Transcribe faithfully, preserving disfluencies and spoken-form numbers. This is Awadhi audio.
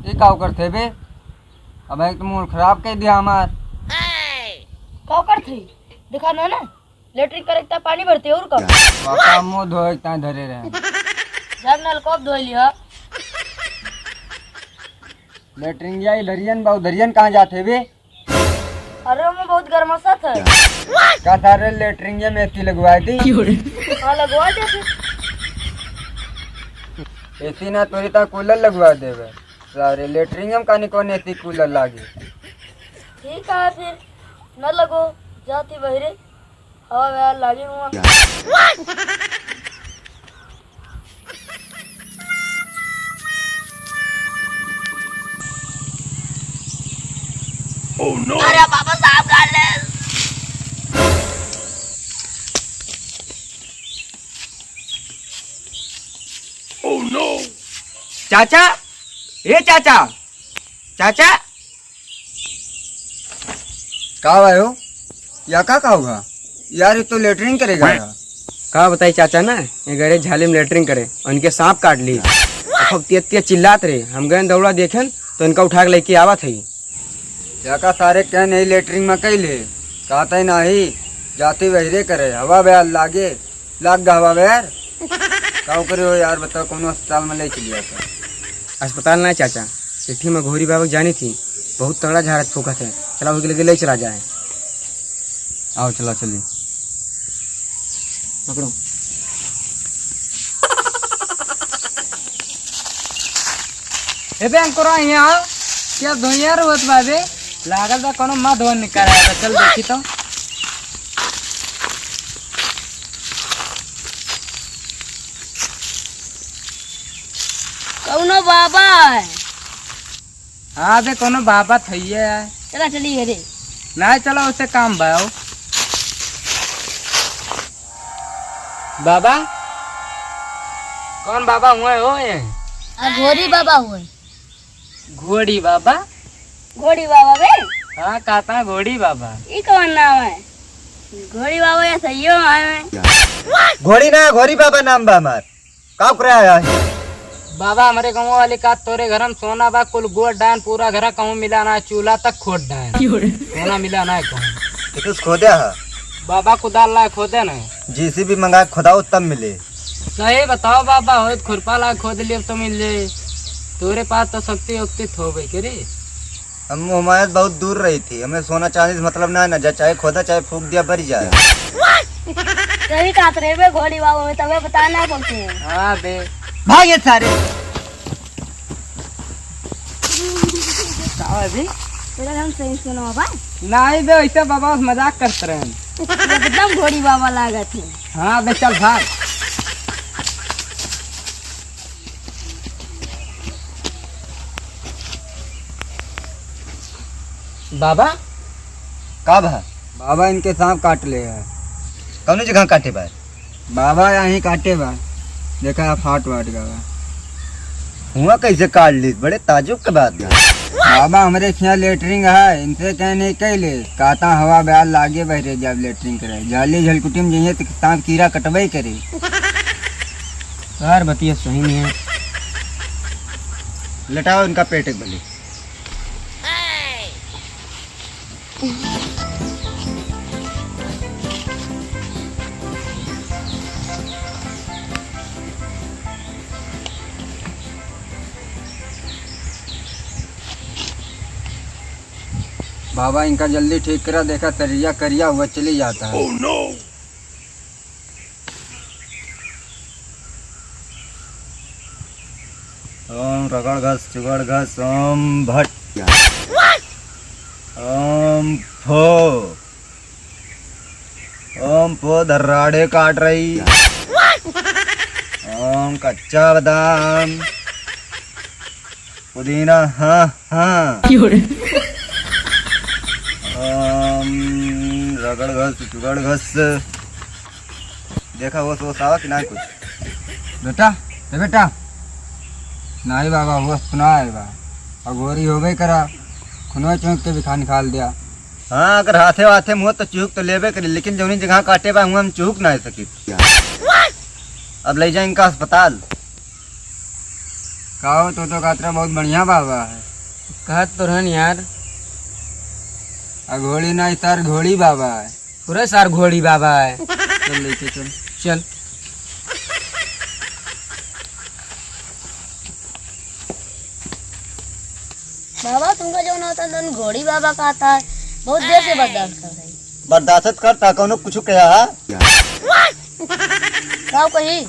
ये का करत है बे? अब एक तो मूड खराब कर दिया हमार। का करत है? देखा ना ना, लेटरिन करे के त पानी भरते और का? बापा मुंह धोए के ताई धरे रहे। जब नलको धोए लिया। लेटरिन या इधरियन बा उधरियन कहाँ जात है बे? अरे, ओमे बहुत गरमासत है। का सारे लेटरिंगे में एसी लगवा दी? क्यों रे? हाँ, लगवा दे फिर। एसी ना तोरी ता कूलर लगवा देवे। सारे लेटरिंगे में कानी कौन एसी कूलर लागे? ठीक है फिर, न लगो, जाती बहिरे। हवा बयार लागे हुआ। Oh no! अरे बाबा साहब, गाल ले। Oh no! चाचा, ए चाचा, चाचा। का भाई हो? या का, का हुआ? यार, ये तो लेटरिन करेगा यार। का बताई चाचा ना, ये गए झाली में लेटरिन करे, उनके सांप काट ली। अब तेज तेज चिल्लात रहे, हम गए दौड़ा देखेन, तो इनका उठा के लेके आवत है। या का सारे कह नहीं लेटरिन में कैले, कहते नहीं, जाती बहिरे करे, हवा बयार लागे, लाग गवा बे यार। का करे हो यार, बताओ, कौनो अस्पताल में ले चलिया था? अस्पताल ना चाचा, चिट्ठी में घोरी बाबा के जानी थी, बहुत तगड़ा झारत फूकत है। चला, ओके लेके ले चला जाए। आओ, चला, चली। पकड़ो। ए बे अंकुरा, यहाँ आओ। क्या धोइया रोत बाबे? लागल बा कोनो मधुबन निकल आया बा। चल देखी तो। कौनो बाबा है? हाँ बे, कोनो बाबा थइये है। चला चली रे। नहीं, चला, उसे काम बा, आओ। बाबा? कौन बाबा हुए हो ये? आ, घोड़ी बाबा हुए। घोड़ी बाबा? घोड़ी बाबा बे? हाँ, कहता घोड़ी बाबा। ई कौन नाम है? घोड़ी बाबा या सही हो है? घोड़ी ना, घोड़ी बाबा नाम बा हमार। का करे आया है? बाबा, हमरे गाँव वाले का तोरे घर में सोना बा, कुल गोड़ डायन, पूरा घर कहूँ मिला ना, चूल्हा तक खोद डायन। क्यों रे? सोना मिला ना कहूँ। तो कुछ खोदे है? बाबा, कुदाल ला खोदे ना। जेसीबी मंगा के खोदाओ तब मिले। सही बताओ बाबा, होइत खुरपा ला खोद लियो तो मिल जाए। तोरे पास तो शक्ति उक्ति थोबे के रे। हम, हमारे बहुत दूर रही थी, हमें सोना चांदी से मतलब ना है ना, जा चाहे खोदा चाहे फूक दिया, बरी जाए। सही कहत रहे बे घोड़ी बाबा, हमें तबे बता ना बोलते हैं। हाँ बे। भाग ये सारे। का है बे? तेरा नाम सही सुनो बाबा। नहीं बे, ऐसे बाबा मजाक करत रहे हैं। एकदम घोड़ी बाबा लागत है। हाँ बे, चल भाग। बाबा? का बा? बाबा, इनके सांप काट ले है। कौनो जगह काटे बा? बाबा, यहीं काटे बा। देखा, फाट वाट गवा। हुआ कैसे काट ली? बड़े ताजुब के बात बा। बाबा, हमरे खिया लेटरिन है, इनसे कह नहीं कैले। कहता हवा बयार लागे बहिरे जब लेटरिन करे। जाली झलकुटी में जइहे तो सांप कीड़ा कटबे करे। यार, बतिया सही नहीं है। लटाओ इनका पेट एक बली। बाबा, इनका जल्दी ठीक करा, देखा, शरीरिया करिया हुआ चली जाता है। Oh no! ओम रगड़ घस, चुगड़ घस, ओम भट। ओम फो। ओम फो धर्राड़े काट रही। ओम कच्चा बादाम। पुदीना, हाँ, हाँ। क्यों रे? अम, रगड़ घस, चुगड़ घस। देखा, होश, होश आवा कि ना कुछ? बेटा, ए बेटा। नाही बाबा, होश तो ना आए बा। अघोरी होबे करा, खुनवा चौंक के भी खा निकाल दिया। हाँ, अगर हाथे वाथे मुँह तो चूक तो लेबे करी, लेकिन जौनी जगह काटे बा, हुआँ हम चूक ना सकित। अब ले जाए इनका अस्पताल। का हो, तू तो कहत रहा बहुत बढ़िया बाबा है। कहत तो रहन यार। आ घोड़ी ना, इस तार घोड़ी बाबा है। पूरा सार घोड़ी बाबा है। चल लेके चल। चल। बाबा, तुमका जौन होता है, जौन घोड़ी बाबा कहता है, बहुत देर से बर्दाश्त कर रही। बर्दाश्त करता, कौनो कुछ कहा है? का कही?